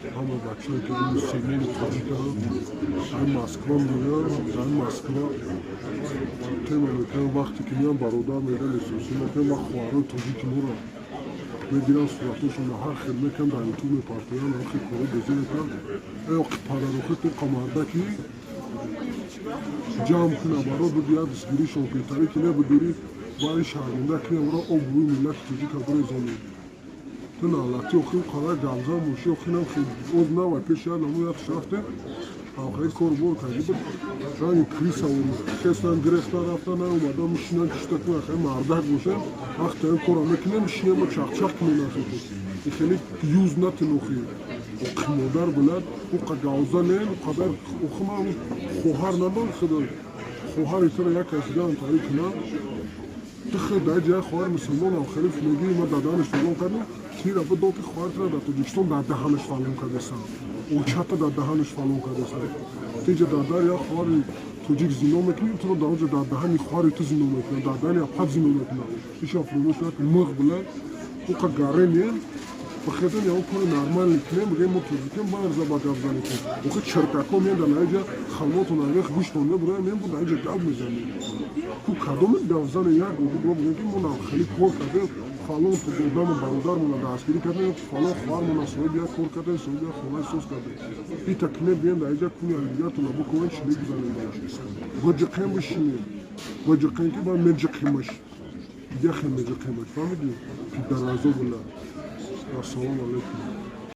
Ҳама бачаҳое, ки мусулмони тоҷиканд, дар Москва меоянд, дар Москва тема мекунанд. Вақте ки меян, бародар мегӯянд, эҳсосӣ мекунанд ва хоҳарони тоҷики моро мегиранд, суратҳошонро ҳар хел мекунанд, дар Ютуб мепартоянд, ҳар хел корҳо бозӣ мекунанд. Э, оқи падарохи ту қамардаки ҷамъ куна, баро бигӯяд, дастгиришон беҳтаре ки набудурӣ бари шарманда кунем, ро обрӯи миллати тоҷика бирезонем. Ту налати охи қадар гавзан бошӣ, охинам оз навай пеши як наму як рафте ҳамхаи кор бор карди буд, ранги криса хестан, гирефтан, рафтан, наомадан, мишинан, кишта кунан. Хай, мардак бошем, вақте ин корро мекунем, мишинем, мо чақчақ кунем. Нахи хеле юз натин, охи оқи модар билад, уқа гавза не, уқадар охи ман хоҳар надор. Худо хоҳари туро як кас дигарам таъриф кунам, ту худ дар ҷои хоҳар мусулмонам хеле мегӯӣ, ма дар даҳанаш фалон кардам. Тира бидон, ки хоҳар туро дар Тоҷикистон дар даҳанаш фалон кардасан, очата дар даҳанаш фалон кардасан. Ту инҷа дар дар як хоҳари тоҷик зино мекунӣ, туро дар онҷо дар даҳани хоҳари ту зино мекунанд, дар даҳани апат зино мекунанд. Иша фуромӯш накун, миғ билад, уқа гаренен бихезем, ягон кори нормальный кунем, бигӯем, мо тоҷикем, барза ба гап занем. Охи чиркакҳо меянд дар наиҷа, халмотон авех гӯштон мебуроям, меянд, бо наиҷа гап мезанем. Ку кадоме гапзане як бигӯем, ки мо хеле кор кардем, фалон одаму бародармона дастгирӣ кардем, фалон хоҳармона соҳиби як кор кардем, соҳиби як хонаи соз кардем. Ита кунем, бием дар иҷа куни якдигартона бикунем, чӣ мегузарем? Гоҷиқем, бишинем, гоҷиқем, ки ба меҷиқимаш, яхе меҷиқимаш, фаҳмидӣ? Ки дар азоб була. Ассалому алайкум.